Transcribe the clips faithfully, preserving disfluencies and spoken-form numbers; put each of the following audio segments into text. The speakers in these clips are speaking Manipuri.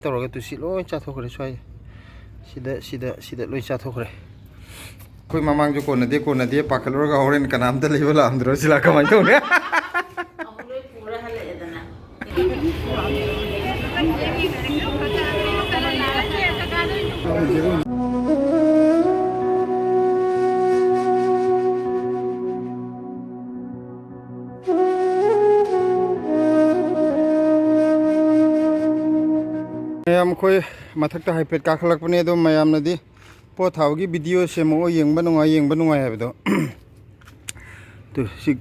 ꯇꯧꯔꯒ ꯇꯨꯁꯤ ꯂꯣꯏ ꯆꯥꯊꯣꯛꯈ꯭ꯔꯦ ꯁ꯭ꯋꯥꯏꯁꯦ꯫ ꯁꯤꯗ, ꯁꯤꯗ, ꯁꯤꯗ ꯂꯣꯏ ꯆꯥꯊꯣꯛꯈ꯭ꯔꯦ꯫ ꯑꯩꯈꯣꯏ ꯃꯃꯥꯡꯁꯨ ꯀꯣꯟꯅꯗꯦ, ꯀꯣꯟꯅꯗꯦ ꯄꯥꯈꯠꯂꯨꯔꯒ ꯍꯣꯔꯦꯟ ꯀꯅꯥꯝꯇ ꯂꯩꯕ ꯂꯥꯛꯑꯝꯗ꯭ꯔꯣ ꯁꯤꯂꯥ? ꯀꯃꯥꯏꯅ ꯇꯧꯅꯤ? ꯑꯃꯨꯛ ꯂꯣꯏ ꯄꯨꯔ ꯍꯜꯂꯛꯑꯦꯗꯅ꯫ ꯃꯌꯥꯝ ꯑꯩꯈꯣꯏ ꯃꯊꯛꯇ ꯍꯥꯏꯐꯦꯠ ꯀꯥꯈꯠꯂꯛꯄꯅꯦ, ꯑꯗꯣ ꯃꯌꯥꯝꯅꯗꯤ ꯄꯣꯠ ꯊꯥꯕꯒꯤ ꯚꯤꯗꯤꯑꯣ ꯁꯦꯝꯃꯛꯑꯣ, ꯌꯦꯡꯕ ꯅꯨꯡꯉꯥꯏ, ꯌꯦꯡꯕ ꯅꯨꯡꯉꯥꯏ ꯍꯥꯏꯕꯗꯣ꯫ ꯇꯨ, ꯁꯤ,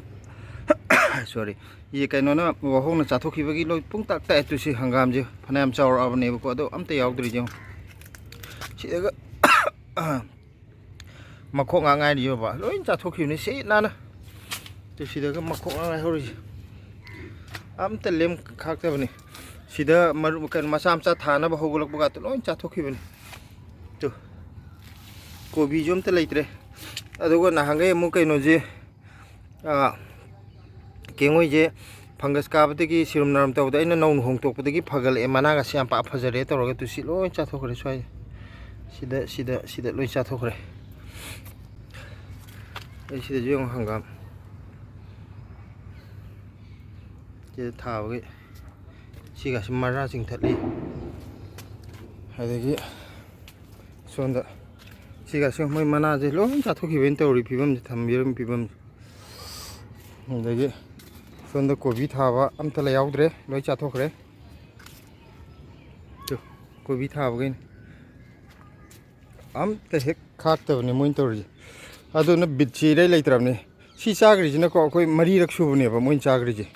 sorry, ꯌꯦ, ꯀꯩꯅꯣꯅ, ꯋꯥꯍꯣꯡꯅ ꯆꯥꯊꯣꯛꯈꯤꯕꯒꯤ ꯂꯣꯏ ꯄꯨꯡꯇꯥꯛ ꯇꯥꯛꯑꯦ꯫ ꯇꯨ, ꯁꯤ ꯍꯪꯒꯥꯝꯁꯦ ꯐꯅꯌꯥꯝ ꯆꯥꯎꯔꯛꯑꯕꯅꯦꯕꯀꯣ, ꯑꯗꯣ ꯑꯝꯇ ꯌꯥꯎꯗ꯭ꯔꯤ꯫ ꯌꯦꯡꯉꯣ, ꯁꯤꯗꯒ ꯃꯈꯣꯡ ꯉꯥꯛ ꯉꯥꯏꯔꯤꯕ, ꯂꯣꯏ ꯆꯥꯊꯣꯛꯈꯤꯕꯅꯤ ꯁꯤ ꯅꯥꯟꯅ꯫ ꯇꯨ, ꯁꯤꯗꯒ ꯃꯈꯣꯡ ꯉꯥꯛ ꯉꯥꯏꯍꯧꯔꯤꯁꯦ, ꯑꯝꯇ ꯂꯦꯝ ꯈꯥꯛꯇꯕꯅꯤ꯫ ꯁꯤꯗ ꯃꯔꯨ, ꯀꯩꯅꯣ, ꯃꯆꯥ ꯃꯆꯥ ꯊꯥꯅꯕ ꯍꯧꯒꯠꯂꯛꯄꯒꯇꯣ ꯂꯣꯏ ꯆꯥꯊꯣꯛꯈꯤꯕꯅꯤ꯫ ꯇꯨ, ꯀꯣꯕꯤꯁꯨ ꯑꯝꯇ ꯂꯩꯇ꯭ꯔꯦ꯫ ꯑꯗꯨꯒ ꯅꯍꯥꯟꯈꯩ ꯑꯃꯨꯛ ꯀꯩꯅꯣꯁꯦ, ꯑꯥ, ꯀꯦꯡꯉꯣꯏꯁꯦ ꯐꯪꯒꯁ ꯀꯥꯕꯗꯒꯤ ꯁꯤꯔꯨꯝ ꯅꯥꯔꯨꯝ ꯇꯧꯕꯗ ꯑꯩꯅ ꯅꯧꯅ ꯍꯣꯡꯇꯣꯛꯄꯗꯒꯤ ꯐꯒꯠꯂꯛꯑꯦ, ꯃꯅꯥꯒꯁꯦ ꯌꯥꯝ ꯄꯥꯛ ꯐꯖꯔꯦ ꯇꯧꯔꯒ ꯇꯨꯁꯤ ꯂꯣꯏ ꯆꯥꯊꯣꯛꯈ꯭ꯔꯦ ꯁ꯭ꯋꯥꯏꯁꯦ꯫ ꯁꯤꯗ, ꯁꯤꯗ, ꯁꯤꯗ ꯂꯣꯏ ꯆꯥꯊꯣꯛꯈ꯭ꯔꯦ꯫ ꯑꯩ ꯁꯤꯗꯁꯨ ꯌꯦꯡꯉꯣ, ꯍꯪꯒꯥꯝ ꯁꯤꯗ ꯊꯥꯕꯒꯤ꯫ ꯁꯤꯒꯁꯤ ꯃꯔꯥ ꯆꯤꯡꯊꯠꯂꯤ꯫ ꯑꯗꯒꯤ ꯁꯣꯝꯗ ꯁꯤꯒꯁꯤ ꯃꯣꯏ ꯃꯅꯥꯁꯦ ꯂꯣꯏ ꯆꯥꯊꯣꯛꯈꯤꯕꯩꯅ ꯇꯧꯔꯤ ꯐꯤꯕꯝꯁꯦ, ꯊꯝꯕꯤꯔꯝꯃꯤ ꯐꯤꯕꯝꯁꯦ꯫ ꯑꯗꯒꯤ ꯁꯣꯝꯗ ꯀꯣꯕꯤ ꯊꯥꯕ ꯑꯝꯇ ꯂꯩꯍꯧꯗ꯭ꯔꯦ, ꯂꯣꯏ ꯆꯥꯊꯣꯛꯈ꯭ꯔꯦ꯫ ꯇꯨ, ꯀꯣꯕꯤ ꯊꯥꯕꯈꯩꯅ ꯑꯝꯇ ꯍꯦꯛ ꯈꯥꯛꯇꯕꯅꯤ ꯃꯣꯏꯅ ꯇꯧꯔꯤꯁꯦ꯫ ꯑꯗꯨꯅ ꯕꯤꯠꯁꯤ ꯏꯔꯩ ꯂꯩꯇ꯭ꯔꯕꯅꯤ꯫ ꯁꯤ ꯆꯥꯈ꯭ꯔꯤꯁꯤꯅꯀꯣ ꯑꯩꯈꯣꯏ ꯃꯔꯤꯔꯛ ꯁꯨꯕꯅꯦꯕ ꯃꯣꯏꯅ ꯆꯥꯈ꯭ꯔꯤꯁꯦ꯫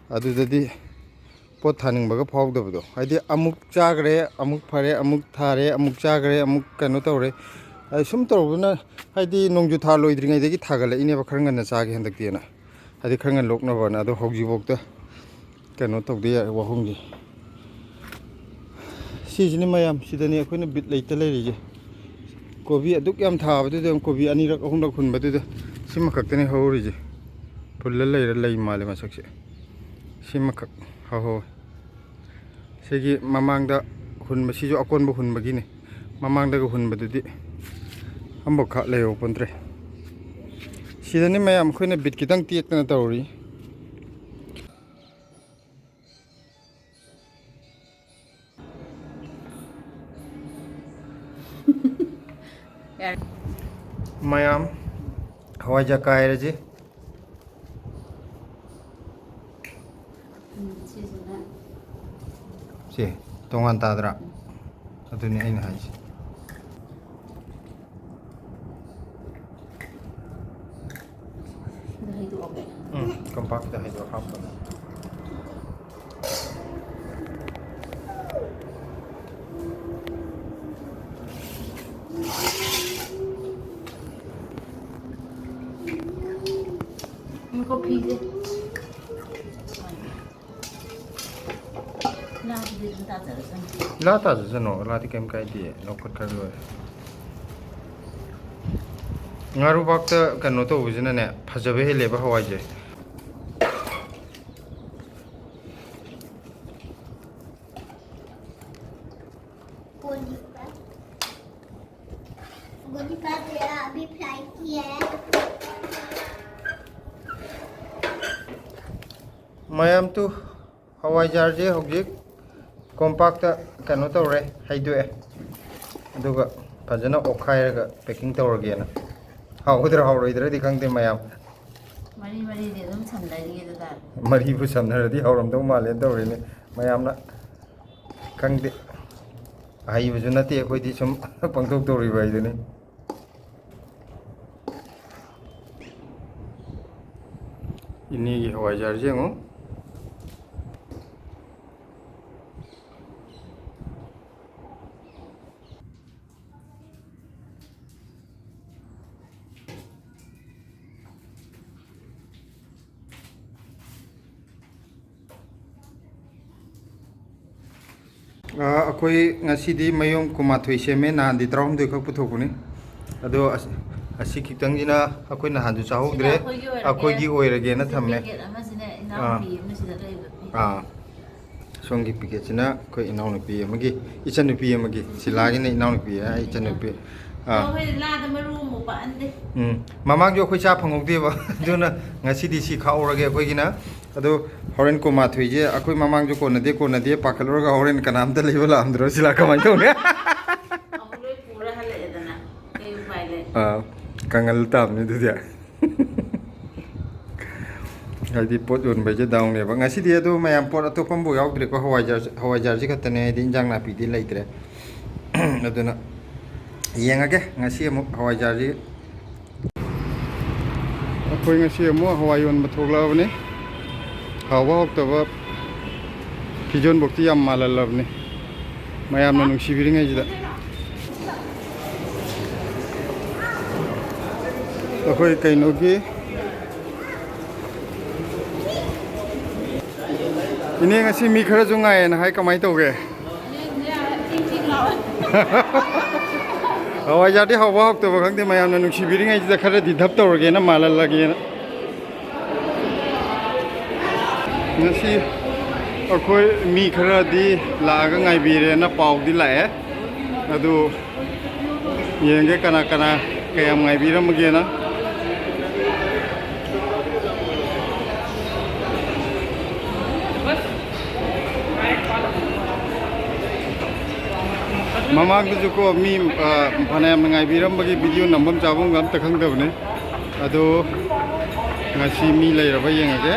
ꯑꯗꯨꯗꯗꯤ ꯄꯣꯠ ꯊꯥꯅꯤꯡꯕꯒ ꯐꯥꯎꯗꯕꯗꯣ, ꯍꯥꯏꯗꯤ ꯑꯃꯨꯛ ꯆꯥꯈ꯭ꯔꯦ, ꯑꯃꯨꯛ ꯐꯔꯦ, ꯑꯃꯨꯛ ꯊꯥꯔꯦ, ꯑꯃꯨꯛ ꯆꯥꯈ꯭ꯔꯦ, ꯑꯃꯨꯛ ꯀꯩꯅꯣ ꯇꯧꯔꯦ꯫ ꯑꯗ ꯁꯨꯝ ꯇꯧꯔꯨꯕꯅ, ꯍꯥꯏꯗꯤ ꯅꯣꯡꯖꯨ ꯊꯥ ꯂꯣꯏꯗ꯭ꯔꯤꯉꯩꯗꯒꯤ ꯊꯥꯒꯠꯂꯛꯏꯅꯦꯕ, ꯈꯔ ꯉꯟꯅ ꯆꯥꯒꯦ ꯍꯟꯗꯛꯇꯤꯅ, ꯍꯥꯏꯗꯤ ꯈꯔ ꯉꯟꯅ ꯂꯣꯛꯅꯕꯅ꯫ ꯑꯗꯣ ꯍꯧꯖꯤꯛꯐꯥꯎꯗ ꯀꯩꯅꯣ ꯇꯧꯗ ꯌꯥꯔꯦ ꯋꯥꯍꯣꯡꯁꯦ꯫ ꯁꯤꯁꯤꯅꯤ ꯃꯌꯥꯝ, ꯁꯤꯗꯅꯤ ꯑꯩꯈꯣꯏꯅ ꯕꯤꯠ ꯂꯩꯇ ꯂꯩꯔꯤꯁꯦ꯫ ꯀꯣꯕꯤ ꯑꯗꯨꯛ ꯌꯥꯝ ꯊꯥꯕꯗꯨꯗ ꯀꯣꯕꯤ ꯑꯅꯤꯔꯛ ꯑꯍꯨꯝꯂꯛ ꯍꯨꯟꯕꯗꯨꯗ ꯁꯤꯃꯈꯛꯇꯅꯤ ꯍꯧꯔꯤꯁꯦ꯫ ꯐꯨꯜꯂ ꯂꯩꯔ ꯂꯩ ꯃꯥꯜꯂꯦ ꯃꯁꯛꯁꯦ꯫ ꯁꯤꯃꯈꯛ ꯍꯧꯍꯧꯋꯦ꯫ ꯁꯤ ꯁꯤꯒꯤ ꯃꯃꯥꯡꯗ ꯍꯨꯟꯕꯁꯤꯁꯨ ꯑꯀꯣꯟꯕ ꯍꯨꯟꯕꯒꯤꯅꯤ꯫ ꯃꯃꯥꯡꯗꯒ ꯍꯨꯟꯕꯗꯨꯗꯤ ꯑꯃꯈꯛ ꯂꯩꯍꯧꯄꯣꯟꯇ꯭ꯔꯦ꯫ ꯁꯤꯗꯅꯤ ꯃꯌꯥꯝ ꯑꯩꯈꯣꯏꯅ ꯕꯤꯠ ꯈꯤꯇꯪ ꯇꯦꯛꯇꯅ ꯇꯧꯔꯤ꯫ ꯌꯥꯔꯦ꯫ ꯃꯌꯥꯝ ꯍꯋꯥꯏꯖꯥꯔ ꯀꯥꯏꯔꯁꯤ꯫ ꯎꯝ, ꯁꯤꯁꯤꯅ꯫ ꯁꯤ ꯇꯣꯉꯥꯟ ꯇꯥꯗ꯭ꯔꯥ? ꯑꯗꯨꯅꯤ ꯑꯩꯅ ꯍꯥꯏꯁꯦ꯫ ꯑꯗꯨ ꯍꯩꯗꯣꯛꯑꯒꯦ꯫ ꯎꯝ, ꯀꯝꯄꯥꯛꯇ ꯍꯩꯗꯣꯛ ꯍꯥꯞꯄꯣ꯫ ꯎꯝ, ꯀꯣꯐꯤꯁꯦ꯫ ꯂꯥꯗꯤ ꯑꯗꯨꯝ ꯇꯥꯖꯔꯁꯅꯨ꯫ ꯂꯥ ꯇꯥꯖꯁꯅꯨ, ꯂꯥꯗꯤ ꯀꯩꯝ ꯀꯥꯏꯗꯦ, ꯂꯧꯈꯠꯈ꯭ꯔ ꯂꯣꯏꯔꯦ꯫ ꯉꯥꯔꯨꯕꯥꯛꯇ ꯀꯩꯅꯣ ꯇꯧꯕꯁꯤꯅꯅꯦ, ꯐꯖꯕ ꯍꯦꯜꯂꯦꯕ ꯍꯋꯥꯏꯁꯦ꯫ गोली काट रहा, अभी फ्राई किया है। ꯃꯌꯥꯝ ꯇꯨ ꯍꯋꯥꯏꯖꯥꯔꯁꯦ ꯍꯧꯖꯤꯛ ꯀꯣꯝꯄꯥꯛꯇ ꯀꯩꯅꯣ ꯇꯧꯔꯦ, ꯍꯩꯗꯣꯛꯑꯦ꯫ ꯑꯗꯨꯒ ꯐꯖꯅ ꯑꯣꯠꯈꯥꯏꯔꯒ ꯄꯦꯛꯀꯤꯡ ꯇꯧꯔꯒꯦꯅ꯫ ꯍꯥꯎꯒꯗ꯭ꯔꯥ ꯍꯥꯎꯔꯣꯏꯗ꯭ꯔꯗꯤ ꯈꯪꯗꯦ ꯃꯌꯥꯝ꯫ ꯃꯔꯤ ꯃꯔꯤꯗꯤ ꯑꯗꯨꯝ ꯁꯝꯅꯔꯤꯒꯦ ꯑꯗꯨ ꯇꯥꯔꯦ꯫ ꯃꯔꯤꯕꯨ ꯁꯝꯅꯔꯗꯤ ꯍꯥꯎꯔꯝꯗꯧ ꯃꯥꯜꯂꯦꯅ ꯇꯧꯔꯤꯅꯦ꯫ ꯃꯌꯥꯝꯅ ꯈꯪꯗꯦ꯫ ꯑꯍꯩꯕꯁꯨ ꯅꯠꯇꯦ ꯑꯩꯈꯣꯏꯗꯤ, ꯁꯨꯝ ꯄꯪꯇꯧ ꯇꯧꯔꯤꯕ ꯍꯥꯏꯗꯨꯅꯤ꯫ ꯏꯅꯦꯒꯤ ꯍꯋꯥꯏꯖꯥꯔꯁꯦ ꯌꯦꯡꯉꯨ꯫ ꯑ, ꯑꯩꯈꯣꯏ ꯉꯁꯤꯗꯤ ꯃꯌꯣꯝ ꯀꯨꯟꯃꯥꯊꯣꯏ ꯁꯦꯝꯃꯦ, ꯅꯍꯥꯟꯗꯤ ꯇꯔꯥꯍꯨꯝꯗꯣꯏ ꯈꯛ ꯄꯨꯊꯣꯛꯄꯅꯤ꯫ ꯑꯗꯣ ꯑꯁ-, ꯑꯁꯤ ꯈꯤꯇꯪꯁꯤꯅ ꯑꯩꯈꯣꯏ ꯅꯍꯥꯟꯁꯨ ꯆꯥꯍꯧꯗ꯭ꯔꯦ, ꯁꯤꯅ ꯑꯩꯈꯣꯏꯒꯤ ꯑꯣꯏꯔꯒꯦ꯫ ꯑꯩꯈꯣꯏꯒꯤ ꯑꯣꯏꯔꯒꯦꯅ ꯁꯤ ꯊꯝꯃꯦ꯫ ꯄꯦꯀꯦꯠ ꯑꯃꯁꯤꯅ ꯏꯅꯥꯎꯄꯤ ꯑꯥ꯫ ꯑꯃꯁꯤꯗ ꯂꯩꯕ ꯄꯤ꯫ ꯑꯥ꯫ ꯁꯣꯝꯒꯤ ꯄꯤꯀꯦꯠꯁꯤꯅ ꯑꯩꯈꯣꯏ ꯏꯅꯥꯎꯅꯨꯄꯤ ꯑꯃꯒꯤ, ꯏꯆꯟꯅꯨꯄꯤ ꯑꯃꯒꯤ, ꯁꯤꯂꯥꯒꯤꯅ ꯏꯅꯥꯎꯅꯨꯄꯤ, ꯑꯩ ꯏꯆꯟꯅꯨꯄꯤ꯫ ꯑꯥ꯫ ꯑꯩꯈꯣꯏ ꯂꯥꯗ ꯃꯔꯨ ꯑꯃꯨꯛ ꯄꯥꯛꯍꯟꯗꯦ꯫ ꯎꯝ, ꯃꯃꯥꯡꯁꯨ ꯑꯩꯈꯣꯏ ꯆꯥ ꯐꯪꯍꯧꯗꯦꯕ꯫ ꯑꯗꯨꯅ ꯉꯁꯤꯗꯤ ꯁꯤ ꯈꯥꯛꯍꯧꯔꯒꯦ ꯑꯩꯈꯣꯏꯒꯤꯅ꯫ ꯑꯗꯣ ꯍꯣꯔꯦꯟ ꯀꯨꯟꯃꯥꯊꯣꯏꯁꯦ ꯑꯩꯈꯣꯏ ꯃꯃꯥꯡꯁꯨ ꯀꯣꯟꯅꯗꯦ, ꯀꯣꯟꯅꯗꯦ ꯄꯥꯈꯠꯂꯨꯔꯒ ꯍꯣꯔꯦꯟ ꯀꯅꯥꯝꯇ ꯂꯩꯕ ꯂꯥꯛꯑꯝꯗ꯭ꯔꯣ? ꯁꯤꯂꯥ, ꯀꯃꯥꯏꯅ ꯇꯧꯅꯤ? ꯑꯃꯨꯛ ꯂꯣꯏ ꯄꯨꯔ ꯍꯜꯂꯛꯑꯦꯗꯅ꯫ ꯀꯩ ꯎꯄꯥꯏ ꯂꯩ? ꯑꯥ, ꯀꯪꯍꯜ ꯇꯥꯕꯅꯤ ꯑꯗꯨꯗꯤ꯫ ꯍꯥꯏꯗꯤ ꯄꯣꯠ ꯌꯣꯟꯕ ꯍꯥꯏꯁꯦ ꯗꯥꯎꯅꯦꯕ꯫ ꯉꯁꯤꯗꯤ ꯑꯗꯨ ꯃꯌꯥꯝ ꯄꯣꯠ ꯑꯇꯣꯞꯄ ꯑꯃꯐꯥꯎ ꯌꯥꯎꯗ꯭ꯔꯦꯀꯣ, ꯍꯋꯥꯏꯖꯥꯔ, ꯍꯋꯥꯏꯖꯥꯔꯁꯤ ꯈꯛꯇꯅꯦ, ꯍꯥꯏꯗꯤ ꯏꯟꯖꯥꯡ ꯅꯥꯄꯤꯗꯤ ꯂꯩꯇ꯭ꯔꯦ꯫ ꯑꯗꯨꯅ ꯌꯦꯡꯉꯒꯦ ꯉꯁꯤ ꯑꯃꯨꯛ ꯍꯋꯥꯏꯖꯥꯔꯁꯤ꯫ ꯑꯩꯈꯣꯏ ꯉꯁꯤ ꯑꯃꯨꯛ ꯍꯋꯥꯏ ꯌꯣꯟꯕ ꯊꯣꯛꯂꯛꯑꯕꯅꯤ꯫ ꯍꯥꯎꯕ ꯍꯥꯎꯇꯕ ꯐꯤꯖꯣꯟꯕꯣꯛꯇꯤ ꯌꯥꯝ ꯃꯥꯜꯍꯜꯂꯕꯅꯤ, ꯃꯌꯥꯝꯅ ꯅꯨꯡꯁꯤꯕꯤꯔꯤꯉꯩꯁꯤꯗ꯫ ꯑꯩꯈꯣꯏ ꯀꯩꯅꯣꯒꯤ ꯏꯅꯦ, ꯉꯁꯤ ꯃꯤ ꯈꯔꯁꯨ ꯉꯥꯏꯌꯦꯅ ꯍꯥꯏ, ꯀꯃꯥꯏꯅ ꯇꯧꯒꯦ? ꯍꯋꯥꯏꯖꯥꯔꯗꯤ ꯍꯥꯎꯕ ꯍꯥꯎꯇꯕ ꯈꯪꯗꯦ, ꯃꯌꯥꯝꯅ ꯅꯨꯡꯁꯤꯕꯤꯔꯤꯉꯩꯁꯤꯗ ꯈꯔꯗꯤ ꯙꯞ ꯇꯧꯔꯒꯦꯅ, ꯃꯥꯜꯍꯜꯂꯒꯦꯅ꯫ ꯉꯁꯤ ꯑꯩꯈꯣꯏ ꯃꯤ ꯈꯔꯗꯤ ꯂꯥꯛꯑꯒ ꯉꯥꯏꯕꯤꯔꯦꯅ ꯄꯥꯎꯗꯤ ꯂꯥꯛꯑꯦ, ꯑꯗꯨ ꯌꯦꯡꯒꯦ ꯀꯅꯥ ꯀꯅꯥ ꯀꯌꯥꯝ ꯉꯥꯏꯕꯤꯔꯝꯃꯒꯦꯅ꯫ ꯃꯃꯥꯡꯗꯁꯨꯀꯣ ꯃꯤ, ꯑ, ꯐꯅꯌꯥꯝꯅ ꯉꯥꯏꯕꯤꯔꯝꯕꯒꯤ ꯚꯤꯗꯤꯑꯣ ꯅꯝꯐꯝ ꯆꯥꯐꯝꯒ ꯑꯝꯇ ꯈꯪꯗꯕꯅꯦ꯫ ꯑꯗꯣ ꯉꯁꯤ ꯃꯤ ꯂꯩꯔꯕ ꯌꯦꯡꯉꯒꯦ꯫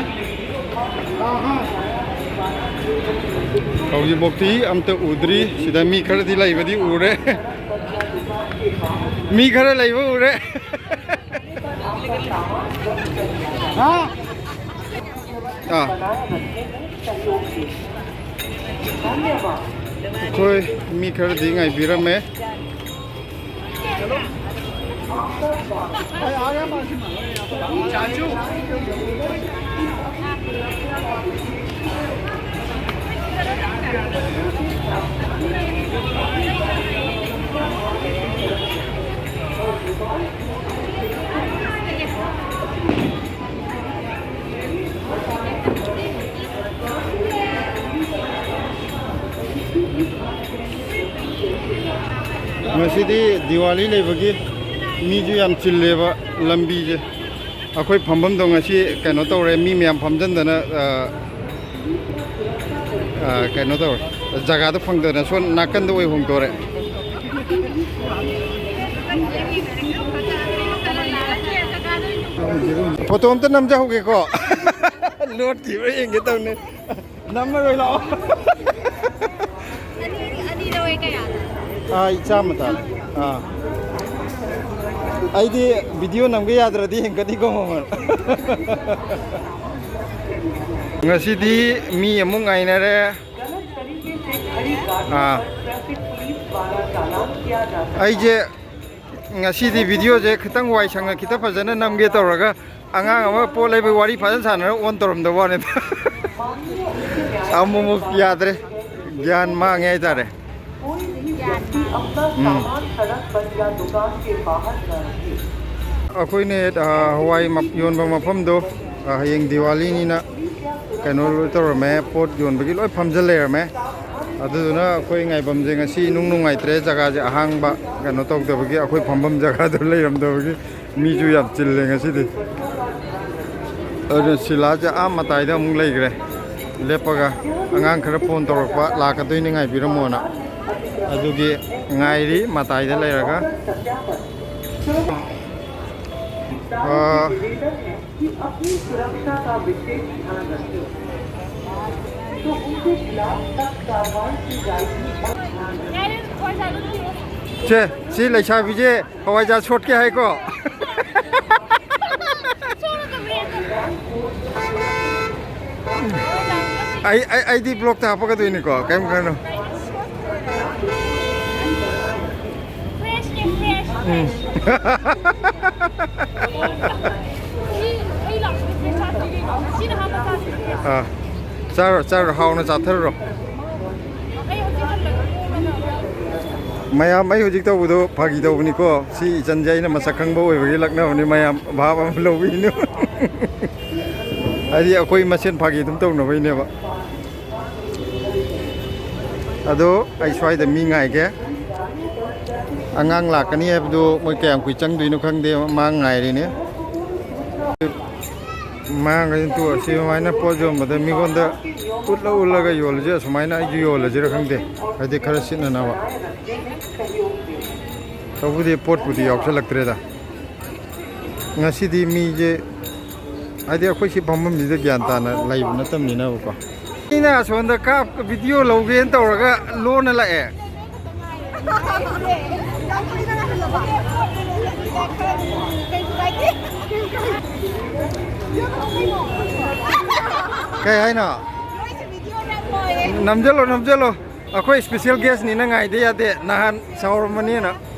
ꯍꯧꯖꯤꯛꯐꯥꯎꯗꯤ ꯑꯝꯇ ꯎꯗ꯭ꯔꯤ꯫ ꯁꯤꯗ ꯃꯤ ꯈꯔꯗꯤ ꯂꯩꯕꯗꯤ ꯎꯔꯦ꯫ ꯃꯤ ꯈꯔ ꯂꯩꯕ ꯎꯔꯦ꯫ ꯍꯥ? ꯑꯥ꯫ ꯑꯩꯈꯣꯏ ꯃꯤ ꯈꯔꯗꯤ ꯉꯥꯏꯕꯤꯔꯝꯃꯦ꯫ ꯉꯁꯤꯗꯤ ꯗꯤꯋꯥꯂꯤ ꯂꯩꯕꯒꯤ ꯃꯤꯁꯨ ꯌꯥꯝ ꯆꯤꯜꯂꯦꯕ ꯂꯝꯕꯤꯁꯦ꯫ ꯑꯩꯈꯣꯏ ꯐꯝꯐꯝꯗꯣ ꯉꯁꯤ ꯀꯩꯅꯣ ꯇꯧꯔꯦ, ꯃꯤ ꯃꯌꯥꯝ ꯐꯝꯖꯟꯗꯅ, ꯑ, ꯑ, ꯀꯩꯅꯣ ꯇꯧꯔꯦ, ꯖꯒꯥꯗꯣ ꯐꯪꯗꯗꯅ ꯁꯣꯝ ꯅꯥꯀꯟꯗ ꯑꯣꯏ ꯍꯣꯡꯗꯣꯔꯦ꯫ ꯐꯣꯇꯣ ꯑꯝꯇ ꯅꯝꯖꯍꯧꯒꯦꯀꯣ꯫ ꯂꯣꯠꯈꯤꯕ꯭ꯔꯥ ꯌꯦꯡꯒꯦ ꯇꯧꯅꯦ꯫ ꯅꯝꯃꯔꯣꯏ ꯂꯥꯛꯑꯣ꯫ ꯑꯅꯤ, ꯑꯅꯤ ꯂꯧꯋꯦ ꯀꯌꯥꯅꯣ? ꯑꯥ, ꯑꯩ ꯆꯥꯝꯃ ꯇꯥꯔꯦ꯫ ꯑꯥ꯫ ꯑꯩꯗꯤ ꯚꯤꯗꯤꯑꯣ ꯅꯝꯒꯦ ꯌꯥꯗ꯭ꯔꯗꯤ ꯍꯦꯟꯒꯠꯅꯤꯀꯣ ꯃꯃꯜ꯫ ꯉꯁꯤꯗꯤ ꯃꯤ ꯑꯃꯨꯛ ꯉꯥꯏꯅꯔꯦ꯫ ꯑꯥ꯫ ꯑꯩꯁꯦ ꯉꯁꯤꯗꯤ ꯚꯤꯗꯤꯑꯣꯁꯦ ꯈꯤꯇꯪ ꯋꯥꯏ ꯁꯪꯅ ꯈꯤꯇ ꯐꯖꯅ ꯅꯝꯒꯦ ꯇꯧꯔꯒ ꯑꯉꯥꯡ ꯑꯃ ꯄꯣꯠ ꯂꯩꯕꯒꯤ ꯋꯥꯔꯤ ꯐꯖꯅ ꯁꯥꯟꯅꯔ ꯑꯣꯟ ꯇꯧꯔꯝꯗꯕ ꯋꯥꯅꯤꯗ꯫ ꯑꯃꯨꯛꯃꯨꯛ ꯌꯥꯗ꯭ꯔꯦ, ꯒ꯭ꯌꯥꯟ ꯃꯥꯡꯉꯦ ꯍꯥꯏꯇꯥꯔꯦ꯫ ꯎꯝ꯫ ꯑꯩꯈꯣꯏꯅ, ꯑ, ꯍꯋꯥꯏ ꯃꯞ-, ꯌꯣꯟꯕ ꯃꯐꯝꯗꯣ, ꯑ, ꯍꯌꯦꯡ ꯗꯤꯋꯥꯂꯤꯅꯤꯅ ꯀꯩꯅꯣ ꯂꯣꯏ ꯇꯧꯔꯝꯃꯦ, ꯄꯣꯠ ꯌꯣꯟꯕꯒꯤ ꯂꯣꯏ ꯐꯝꯖꯤꯜ ꯂꯩꯔꯝꯃꯦ꯫ ꯑꯗꯨꯗꯨꯅ ꯑꯩꯈꯣꯏ ꯉꯥꯏꯐꯝꯁꯦ ꯉꯁꯤ ꯏꯅꯨꯡ ꯅꯨꯡꯉꯥꯏꯇ꯭ꯔꯦ, ꯖꯒꯥꯁꯦ ꯑꯍꯥꯡꯕ ꯀꯩꯅꯣ ꯇꯧꯗꯕꯒꯤ, ꯑꯩꯈꯣꯏ ꯐꯝꯐꯝ ꯖꯒꯥꯗꯣ ꯂꯩꯔꯝꯗꯕꯒꯤ꯫ ꯃꯤꯁꯨ ꯌꯥꯝ ꯆꯤꯜꯂꯦ ꯉꯁꯤꯗꯤ꯫ ꯑꯗꯨꯅ ꯁꯤꯂꯥꯁꯦ ꯑꯥ ꯃꯇꯥꯏꯗ ꯑꯃꯨꯛ ꯂꯩꯈ꯭ꯔꯦ ꯂꯦꯞꯄꯒ, ꯑꯉꯥꯡ ꯈꯔ ꯐꯣꯟ ꯇꯧꯔꯛꯄ, ꯂꯥꯛꯀꯗꯣꯏꯅꯤ ꯉꯥꯏꯕꯤꯔꯝꯃꯣꯅ꯫ ꯑꯗꯨꯒꯤ ꯉꯥꯏꯔꯤ ꯃꯇꯥꯏꯗ ꯂꯩꯔꯒ꯫ ꯑꯥ, ꯁꯦ, ꯁꯤ ꯂꯩꯁꯥꯕꯤꯁꯦ ꯍꯋꯥꯏꯖꯥꯔ ꯁꯣꯠꯀꯦ ꯍꯥꯏꯀꯣ꯫ ꯑꯩ, ꯑꯩ, ꯑꯩꯗꯤ ꯕ꯭ꯂꯣꯛꯇ ꯍꯥꯞꯄꯛꯀꯗꯣꯏꯅꯤꯀꯣ, ꯀꯩꯝ ꯈꯜꯂꯨ꯫ ꯎꯝ꯫ ꯑꯥ, ꯆꯥꯔꯣ, ꯆꯥꯔꯣ, ꯍꯥꯎꯅ ꯆꯥꯊꯔꯨꯔꯣ꯫ ꯃꯌꯥꯝ, ꯑꯩ ꯍꯧꯖꯤꯛ ꯇꯧꯕꯗꯣ ꯐꯥꯒꯤ ꯇꯧꯕꯅꯤꯀꯣ꯫ ꯁꯤ ꯏꯆꯟꯁꯦ ꯑꯩꯅ ꯃꯁꯛ ꯈꯪꯕ ꯑꯣꯏꯕꯒꯤ ꯂꯛꯅꯕꯅꯤ꯫ ꯃꯌꯥꯝ ꯚꯥꯞ ꯑꯃ ꯂꯧꯕꯤꯅꯨ꯫ ꯍꯥꯏꯗꯤ ꯑꯩꯈꯣꯏ ꯃꯁꯦꯟ ꯐꯥꯒꯤ ꯑꯗꯨꯝ ꯇꯧꯅꯕꯩꯅꯦꯕ꯫ ꯑꯗꯣ ꯑꯩ ꯁ꯭ꯋꯥꯏꯗ ꯃꯤ ꯉꯥꯏꯒꯦ꯫ ꯑꯉꯥꯡ ꯂꯥꯛꯀꯅꯤ ꯍꯥꯏꯕꯗꯨ ꯃꯣꯏ ꯀꯌꯥꯝ ꯀꯨꯏ ꯆꯪꯗꯣꯏꯅꯣ ꯈꯪꯗꯦ, ꯃꯥ ꯉꯥꯏꯔꯤꯅꯦ꯫ ꯃꯥꯡꯈꯩꯅ ꯇꯣꯛꯑꯁꯤ ꯁꯨꯃꯥꯏꯅ ꯄꯣꯠ ꯌꯣꯟꯕꯗ ꯃꯤꯉꯣꯟꯗ ꯎꯠꯂ ꯎꯠꯂꯒ ꯌꯣꯜꯂꯁꯦ, ꯑꯁꯨꯃꯥꯏꯅ ꯑꯩꯁꯨ ꯌꯣꯜꯂꯁꯤꯔ ꯈꯪꯗꯦ꯫ ꯍꯥꯏꯗꯤ ꯈꯔ ꯁꯤꯠꯅꯅꯕ꯫ ꯇꯧꯕꯨꯗꯤ ꯄꯣꯠꯄꯨꯗꯤ ꯌꯥꯎꯁꯜꯂꯛꯇ꯭ꯔꯦꯗ꯫ ꯉꯁꯤꯗꯤ ꯃꯤꯁꯦ, ꯍꯥꯏꯗꯤ ꯑꯩꯈꯣꯏ ꯁꯤ ꯐꯝꯐꯝꯁꯤꯗ ꯒ꯭ꯌꯥꯟ ꯇꯥꯅ ꯂꯩꯕ ꯅꯠꯇꯕꯅꯤꯅꯕꯀꯣ꯫ ꯑꯩꯅ ꯑꯁꯣꯝꯗ ꯀꯥꯞ-, ꯚꯤꯗꯤꯑꯣ ꯂꯧꯒꯦꯅ ꯇꯧꯔꯒ ꯂꯣꯟꯅ ꯂꯥꯛꯑꯦ꯫ ꯀꯩ ꯍꯥꯏꯅꯣ? ꯅꯝꯖꯜꯂꯣ, ꯅꯝꯖꯜꯂꯣ꯫ ꯑꯩꯈꯣꯏ special guest ꯅꯤꯅ ꯉꯥꯏꯗ ꯌꯥꯗꯦ꯫ ꯅꯍꯥꯟ ꯁꯥꯎꯔꯝꯃꯅꯤꯅ꯫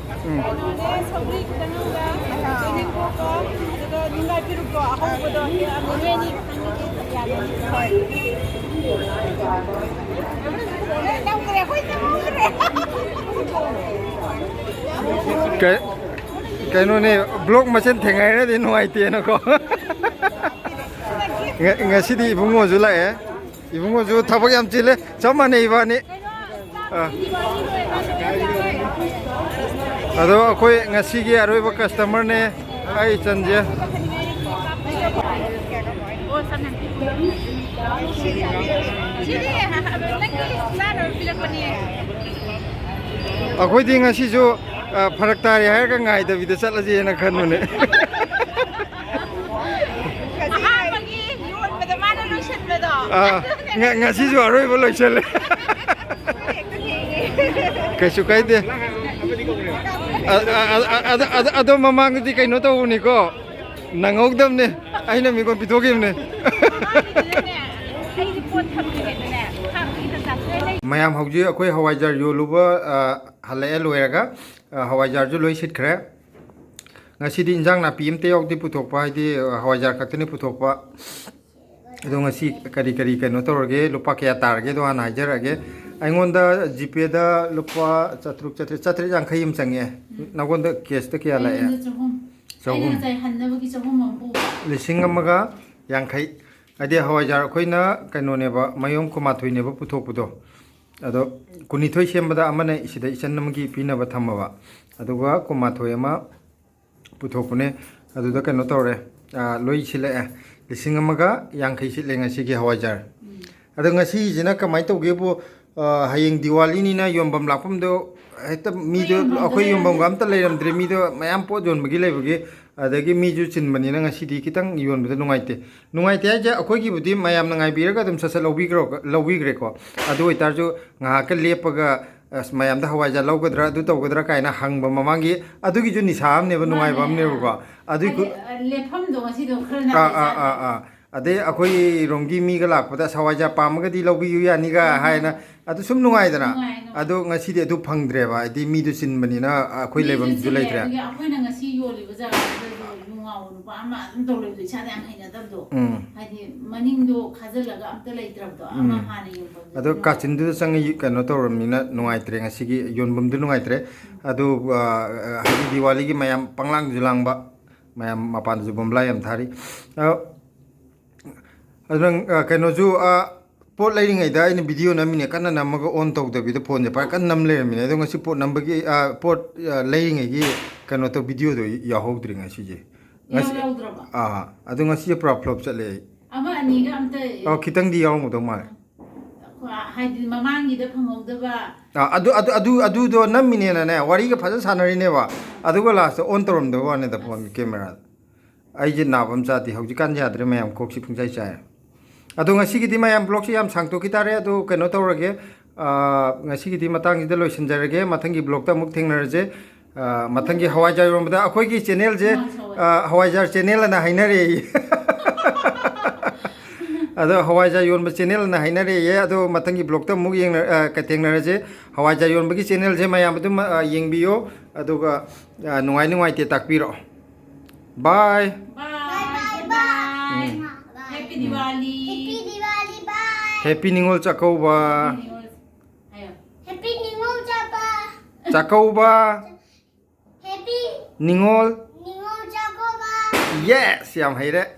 ꯎꯝ꯫ ꯁꯧꯒ꯭ꯔꯤ ꯈꯤꯇꯪ ꯑꯃꯒ, ꯇꯣꯅꯤꯡꯈꯣꯛꯀ, ꯑꯗꯨꯒ ꯅꯨꯡꯒꯥꯏ ꯄꯦꯔꯨꯛꯇꯣ ꯑꯍꯧꯕꯗꯣ ꯍꯦꯛꯑꯒ ꯅꯣꯏ ꯑꯅꯤ ꯈꯛꯇꯪꯒꯤꯗꯤ ꯌꯥꯔꯅꯤ꯫ ꯍꯣꯏ꯫ ꯅꯝꯈ꯭ꯔꯦ, ꯑꯩꯈꯣꯏ ꯅꯝꯈ꯭ꯔꯦ꯫ ꯀꯩ-, ꯀꯩꯅꯣꯅꯦ, vlog ꯃꯁꯦꯟ ꯊꯦꯡꯅꯔꯗꯤ ꯅꯨꯡꯉꯥꯏꯇꯦꯅꯀꯣ꯫ ꯉ-, ꯉꯁꯤꯗꯤ ꯏꯕꯨꯡꯉꯣꯁꯨ ꯂꯥꯛꯑꯦ꯫ ꯏꯕꯨꯡꯉꯣꯁꯨ ꯊꯕꯛ ꯌꯥꯝ ꯆꯤꯜꯂꯦ, ꯆꯞ ꯃꯥꯟꯅꯩ ꯏꯕꯥꯅꯤ꯫ ꯑꯥ꯫ ꯑꯗꯣ ꯑꯩꯈꯣꯏ ꯉꯁꯤꯒꯤ ꯑꯔꯣꯏꯕ customer ꯅꯦ ꯑꯩ ꯏꯆꯟꯁꯦ꯫ ꯑꯩꯈꯣꯏꯗꯤ ꯉꯁꯤꯁꯨ, ꯑ, ꯐꯔꯛ ꯇꯥꯔꯦ ꯍꯥꯏꯔꯒ ꯉꯥꯏꯗꯕꯤꯗ ꯆꯠꯂꯁꯦꯅ ꯈꯟꯕꯅꯦ꯫ ꯑꯍꯥꯟꯕꯒꯤ ꯌꯣꯟꯕꯗ ꯃꯥꯅ ꯂꯣꯏꯁꯤꯟꯕꯗꯣ꯫ ꯑꯥ, ꯉ-, ꯉꯁꯤꯁꯨ ꯑꯔꯣꯏꯕ ꯂꯣꯏꯁꯤꯜꯂꯦ꯫ ꯍꯦꯛꯇ ꯊꯦꯡꯉꯦ꯫ ꯀꯩꯁꯨ ꯀꯥꯏꯗꯦ꯫ ꯑ-, ꯑ-, ꯑ-, ꯑ-, ꯑꯗ-, ꯑꯗ-, ꯑꯗꯣ ꯃꯃꯥꯡꯗꯗꯤ ꯀꯩꯅꯣ ꯇꯧꯕꯅꯤꯀꯣ, ꯅꯪꯍꯧꯗꯕꯅꯦ, ꯑꯩꯅ ꯃꯤꯉꯣꯟ ꯄꯤꯊꯣꯛꯈꯤꯕꯅꯦ꯫ ꯃꯃꯥꯡꯒꯤꯗꯨꯅꯅꯦ, ꯑꯩꯗꯤ ꯄꯣꯠ ꯊꯝꯗ꯭ꯔꯤꯉꯩꯗꯅꯦ, ꯈꯥꯛꯄꯒꯤ ꯇꯟꯖꯥꯁꯤꯗ ꯂꯩ꯫ ꯃꯌꯥꯝ ꯍꯧꯖꯤꯛ ꯑꯩꯈꯣꯏ ꯍꯋꯥꯏꯖꯥꯔ ꯌꯣꯜꯂꯨꯕ, ꯑ, ꯍꯜꯂꯛꯑꯦ ꯂꯣꯏꯔꯒ, ꯑ, ꯍꯋꯥꯏꯖꯥꯔꯁꯨ ꯂꯣꯏ ꯁꯤꯠꯈ꯭ꯔꯦ꯫ ꯉꯁꯤꯗꯤ ꯏꯟꯖꯥꯡ ꯅꯥꯄꯤ ꯑꯝꯇ ꯌꯥꯎꯗꯦ ꯄꯨꯊꯣꯛꯄ, ꯍꯥꯏꯗꯤ, ꯑ, ꯍꯋꯥꯏꯖꯥꯔ ꯈꯛꯇꯅꯤ ꯄꯨꯊꯣꯛꯄ꯫ ꯑꯗꯣ ꯉꯁꯤ ꯀꯔꯤ ꯀꯔꯤ ꯀꯩꯅꯣ ꯇꯧꯔꯒꯦ? ꯂꯨꯄꯥ ꯀꯌꯥ ꯇꯥꯔꯒꯦꯗꯣ ꯍꯥꯟꯅ ꯍꯥꯏꯖꯔꯛꯑꯒꯦ꯫ ꯑꯩꯉꯣꯟꯗ GPay ꯗ ꯂꯨꯄꯥ ꯆꯥꯇ꯭ꯔꯨꯛ, ꯆꯥꯇ꯭ꯔꯦꯠ, ꯆꯥꯇ꯭ꯔꯦꯠ ꯌꯥꯡꯈꯩ ꯑꯃ ꯆꯪꯉꯛꯑꯦ꯫ ꯎꯝ꯫ ꯅꯉꯣꯟꯗ cash ꯇ ꯀꯌꯥ ꯂꯥꯛꯑꯦ? ꯑꯩꯉꯣꯟꯗ ꯆꯍꯨꯝ꯫ ꯆꯍꯨꯝ꯫ ꯑꯩꯅ ꯉꯁꯥꯏ ꯍꯟꯅꯕꯒꯤ ꯆꯍꯨꯝ ꯑꯃ ꯄꯨꯕ꯫ ꯂꯤꯁꯤꯡ ꯑꯃꯒ ꯌꯥꯡꯈꯩ꯫ ꯍꯥꯏꯗꯤ ꯍꯋꯥꯏꯖꯥꯔ ꯑꯩꯈꯣꯏꯅ ꯀꯩꯅꯣꯅꯦꯕ, ꯃꯌꯣꯝ ꯀꯨꯟꯃꯥꯊꯣꯏꯅꯦꯕ ꯄꯨꯊꯣꯛꯄꯗꯣ꯫ ꯑꯗꯣ ꯀꯨꯟꯅꯤꯊꯣꯏ ꯁꯦꯝꯕꯗ ꯑꯃꯅ ꯁꯤꯗ ꯏꯆꯟ ꯑꯃꯒꯤ ꯄꯤꯅꯕ ꯊꯝꯃꯕ꯫ ꯑꯗꯨꯒ ꯀꯨꯟꯃꯥꯊꯣꯏ ꯑꯃ ꯄꯨꯊꯣꯛꯄꯅꯦ꯫ ꯑꯗꯨꯗ ꯀꯩꯅꯣ ꯇꯧꯔꯦ, ꯑꯥ, ꯂꯣꯏ ꯁꯤꯠꯂꯛꯑꯦ꯫ ꯂꯤꯁꯤꯡ ꯑꯃꯒ ꯌꯥꯡꯈꯩ ꯁꯤꯠꯂꯦ ꯉꯁꯤꯒꯤ ꯍꯋꯥꯏꯖꯥꯔ꯫ ꯑꯗꯣ ꯉꯁꯤꯁꯤꯅ ꯀꯃꯥꯏꯅ ꯇꯧꯒꯦꯕꯨ, ꯑꯥ, ꯍꯌꯦꯡ ꯗꯤꯋꯥꯂꯤꯅꯤꯅ ꯌꯣꯟꯐꯝ ꯂꯥꯛꯐꯝꯗꯣ ꯍꯦꯛꯇ ꯃꯤꯗꯣ, ꯑꯩꯈꯣꯏ ꯌꯣꯟꯐꯝꯒ ꯑꯝꯇ ꯂꯩꯔꯝꯗ꯭ꯔꯦ꯫ ꯃꯤꯗꯣ ꯃꯌꯥꯝ ꯄꯣꯠ ꯌꯣꯟꯕꯒꯤ ꯂꯩꯕꯒꯤ, ꯑꯗꯒꯤ ꯃꯤꯁꯨ ꯆꯤꯟꯕꯅꯤꯅ ꯉꯁꯤꯗꯤ ꯈꯤꯇꯪ ꯌꯣꯟꯕꯗ ꯅꯨꯡꯉꯥꯏꯇꯦ꯫ ꯅꯨꯡꯉꯥꯏꯇꯦ ꯍꯥꯏꯁꯦ, ꯑꯩꯈꯣꯏꯒꯤꯕꯨꯗꯤ ꯃꯌꯥꯝꯅ ꯉꯥꯏꯕꯤꯔꯒ ꯑꯗꯨꯝ ꯁꯠ ꯁꯠ ꯂꯧꯕꯤꯈ꯭ꯔꯣ-, ꯂꯧꯕꯤꯈ꯭ꯔꯦꯀꯣ꯫ ꯑꯗꯨ ꯑꯣꯏꯇꯥꯔꯁꯨ ꯉꯥꯏꯍꯥꯛꯀ ꯂꯦꯞꯄꯒ, "ꯑꯁ, ꯃꯌꯥꯝꯗ ꯍꯋꯥꯏꯖꯥꯔ ꯂꯧꯒꯗ꯭ꯔꯥ, ꯑꯗꯨ ꯇꯧꯒꯗ꯭ꯔꯥ?" ꯀꯥꯏꯅ ꯍꯪꯕ ꯃꯃꯥꯡꯒꯤ ꯑꯗꯨꯒꯤꯁꯨ ꯅꯤꯁꯥ ꯑꯃꯅꯦꯕ, ꯅꯨꯡꯉꯥꯏꯕ ꯃꯥꯅꯦ, ꯑꯃꯅꯦꯕꯀꯣ꯫ ꯑꯥ꯫ ꯑꯗꯨꯏ ꯍꯥꯏꯗꯤ, ꯀꯨ- ꯑ, ꯂꯦꯞꯐꯝꯗꯣ ꯉꯁꯤꯗꯣ ꯈꯔ ꯑꯥ, ꯑꯥ, ꯅꯥꯇꯩ ꯑꯥ, ꯆꯥꯗꯦ꯫ ꯑꯥ꯫ ꯑꯗꯩ ꯑꯩꯈꯣꯏꯔꯣꯝꯒꯤ ꯃꯤꯒ ꯂꯥꯛꯄꯗ, "ꯑꯁ, ꯍꯋꯥꯏꯖꯥꯔ ꯄꯥꯝꯃꯒꯗꯤ ꯂꯧꯕꯤꯌꯨ ꯌꯥꯅꯤꯒ" ꯍꯥꯏꯅ, ꯑꯗꯨ ꯁꯨꯝ ꯅꯨꯡꯉꯥꯏꯗꯅ꯫ ꯅꯨꯡꯉꯥꯏ, ꯅꯨꯡꯉꯥꯏ꯫ ꯑꯗꯣ ꯉꯁꯤꯗꯤ ꯑꯗꯨ ꯐꯪꯗ꯭ꯔꯦꯕ, ꯍꯥꯏꯗꯤ ꯃꯤꯗꯨ ꯆꯤꯟꯕꯅꯤꯅ ꯑꯩꯈꯣꯏ ꯃꯤꯁꯨ ꯂꯩꯐꯝꯁꯨ ꯆꯤꯜꯂꯦ, ꯂꯩꯇ꯭ꯔꯦ꯫ ꯑꯗꯒꯤ ꯑꯩꯈꯣꯏꯅ ꯉꯁꯤ ꯌꯣꯜꯂꯤꯕ ꯖꯒꯥꯗꯨꯗꯁꯨ ꯅꯨꯡꯉꯥꯎꯕ ꯅꯨꯄꯥ ꯑꯃ ꯑꯗꯨꯝ ꯇꯧ ꯂꯩꯕꯗꯣ ꯏꯁꯥꯗ ꯌꯥꯝ ꯍꯩꯅꯗꯕꯗꯣ꯫ ꯎꯝ꯫ ꯍꯥꯏꯗꯤ ꯃꯅꯤꯡꯗꯣ ꯈꯥꯖꯤꯜꯂꯒ ꯑꯝꯇ ꯂꯩꯇ꯭ꯔꯕꯗꯣ, ꯑꯃ ꯎꯝ꯫ ꯍꯥꯟꯅ ꯌꯣꯟꯐꯝꯗꯨꯗ ꯑꯗꯣ ꯅꯨꯡꯉꯥꯎ- ꯀꯥꯆꯤꯟꯗꯨꯗ ꯆꯪꯉ ꯀꯩꯅꯣ ꯇꯧꯔꯕꯅꯤꯅ ꯅꯨꯡꯉꯥꯏꯇ꯭ꯔꯦ, ꯉꯁꯤꯒꯤ ꯌꯣꯟꯐꯝꯗꯨ ꯅꯨꯡꯉꯥꯏꯇ꯭ꯔꯦ꯫ ꯑꯗꯨ, ꯑ, ꯍꯥꯏꯗꯤ ꯗꯤꯋꯥꯂꯤꯒꯤ ꯃꯌꯥꯝ ꯄꯪꯂꯥꯡꯁꯨ ꯂꯥꯡꯕ, ꯃꯌꯥꯝ ꯃꯄꯥꯟꯗꯁꯨ ꯕꯣꯝꯕ꯭ꯂꯥ ꯌꯥꯝ ꯊꯥꯔꯤ꯫ ꯑ, ꯑꯗꯨ ꯅꯪ, ꯑ, ꯀꯩꯅꯣꯁꯨ, ꯑ, ꯄꯣꯠ ꯂꯩꯔꯤꯉꯩꯗ ꯑꯩꯅ ꯚꯤꯗꯤꯑꯣ ꯅꯝꯃꯤꯅꯦ, ꯀꯟꯅ ꯅꯝꯃꯒ ꯑꯣꯟ ꯇꯧꯗꯕꯤꯗ ꯐꯣꯟꯁꯦ ꯄꯥꯏ ꯀꯟꯅ ꯅꯝ ꯂꯩꯔꯝꯃꯤꯅꯦ꯫ ꯑꯗꯣ ꯉꯁꯤ ꯄꯣꯠ ꯅꯝꯕꯒꯤ, ꯑ, ꯄꯣꯠ, ꯑ, ꯂꯩꯔꯤꯉꯩꯒꯤ ꯀꯩꯅꯣ ꯇꯧ, ꯚꯤꯗꯤꯑꯣꯗꯣ ꯌꯥꯎꯍꯧꯗ꯭ꯔꯤ ꯉꯁꯤꯁꯦ꯫ ꯉꯁꯤ ꯌꯥꯎꯍꯧꯗ꯭ꯔꯕ? ꯑꯥ, ꯑꯗꯣ ꯉꯁꯤꯁꯦ ꯄꯨꯔꯥ ꯐ꯭ꯂꯣꯞ ꯆꯠꯂꯦ ꯑꯩ꯫ ꯑꯃ ꯑꯅꯤꯒ ꯑꯝꯇ ꯑꯣ, ꯈꯤꯇꯪꯗꯤ ꯌꯥꯎꯔꯝꯒꯗꯧ ꯃꯥꯜꯂꯦ꯫ ꯍꯥꯏꯗꯤ ꯃꯃꯥꯡꯒꯤꯗ ꯐꯪꯍꯧꯗꯕ꯫ ꯑꯥ, ꯑꯗꯨ, ꯑꯗꯨ, ꯑꯗꯨ, ꯑꯗꯨꯗꯣ ꯅꯝꯃꯤꯅꯦꯅꯅꯦ, ꯋꯥꯔꯤꯒ ꯐꯖꯅ ꯁꯥꯟꯅꯔꯤꯅꯦꯕ, ꯑꯗꯨꯒ ꯂꯥꯁꯇ ꯑꯣꯟ ꯇꯧꯔꯝꯗꯕ ꯋꯥꯅꯤꯗ ꯐꯣꯟꯒꯤ ꯀꯦꯃꯦꯔꯥꯗ꯫ ꯑꯩꯁꯦ ꯅꯥꯕ ꯑꯃ ꯆꯥꯗꯦ, ꯍꯧꯖꯤꯛꯀꯥꯟ ꯌꯥꯗ꯭ꯔꯦ ꯃꯌꯥꯝ, ꯀꯣꯛꯁꯤ ꯄꯨꯡꯆꯥꯏ ꯆꯥꯏꯔꯦ꯫ ꯑꯗꯣ ꯉꯁꯤꯒꯤꯗꯤ ꯃꯌꯥꯝ ꯕ꯭ꯂꯣꯒꯁꯤ ꯌꯥꯝ ꯁꯥꯡꯇꯣꯛꯈꯤ ꯇꯥꯔꯦ꯫ ꯑꯗꯣ ꯀꯩꯅꯣ ꯇꯧꯔꯒꯦ, ꯑꯥ, ꯉꯁꯤꯒꯤꯗꯤ ꯃꯇꯥꯡꯁꯤꯗ ꯂꯣꯏꯁꯤꯟꯖꯔꯒꯦ꯫ ꯃꯊꯪꯒꯤ ꯕ꯭ꯂꯣꯒꯇ ꯑꯃꯨꯛ ꯊꯦꯡꯅꯔꯁꯦ꯫ ꯑꯥ, ꯃꯊꯪꯒꯤ ꯍꯋꯥꯏꯖꯥꯔ ꯌꯣꯟꯕꯗ ꯑꯩꯈꯣꯏꯒꯤ ꯆꯦꯅꯦꯜꯁꯦ, ꯍꯋꯥꯏ, ꯍꯋꯥꯏ꯫ ꯑꯥ, ꯍꯋꯥꯏꯖꯥꯔ ꯆꯦꯅꯦꯜ ꯑꯅ ꯍꯥꯏꯅꯔꯦ꯫ ꯑꯗꯣ ꯍꯋꯥꯏꯖꯥꯔ ꯌꯣꯟꯕ ꯆꯦꯅꯦꯜ ꯑꯅ ꯍꯥꯏꯅꯔꯦ꯫ ꯑꯗꯣ ꯃꯊꯪꯒꯤ ꯕ꯭ꯂꯣꯒꯇ ꯑꯃꯨꯛ ꯌꯦꯡꯅ-, ꯑꯥ, ꯊꯦꯡꯅꯔꯁꯦ꯫ ꯍꯋꯥꯏꯖꯥꯔ ꯌꯣꯟꯕꯒꯤ ꯆꯦꯅꯦꯜꯁꯦ ꯃꯌꯥꯝ ꯑꯗꯨꯝ, ꯑꯥ, ꯌꯦꯡꯕꯤꯌꯣ꯫ ꯑꯗꯨꯒ, ꯑꯥ, ꯅꯨꯡꯉꯥꯏ ꯅꯨꯡꯉꯥꯏꯇꯦ ꯇꯥꯛꯄꯤꯔꯣ꯫ ꯕꯥꯏ꯫ ꯕꯥꯏ, ꯕꯥꯏ, ꯕꯥꯏ꯫ ꯎꯝ꯫ ꯍꯦꯄꯤ ꯗꯤꯋꯥꯂꯤ꯫ ꯍꯦꯄꯤ ꯗꯤꯋꯥꯂꯤ, ꯕꯥꯏ꯫ ꯍꯦꯄꯤ ꯅꯤꯉꯣꯜ ꯆꯥꯛꯀꯧꯕ꯫ ꯍꯦꯄꯤ ꯅꯤꯉꯣꯜ꯫ ꯍꯥꯏꯌꯣ꯫ ꯍꯦꯄꯤ ꯅꯤꯉꯣꯜ ꯆꯥꯛꯀꯧꯕ꯫ ꯆꯥꯛꯀꯧꯕ꯫ ꯍꯦꯄꯤ ꯅꯤꯉꯣꯜ꯫ ꯅꯤꯉꯣꯜ ꯆꯥꯛꯀꯧꯕ꯫ ꯌꯦꯁ, ꯌꯥꯝ ꯍꯩꯔꯦ꯫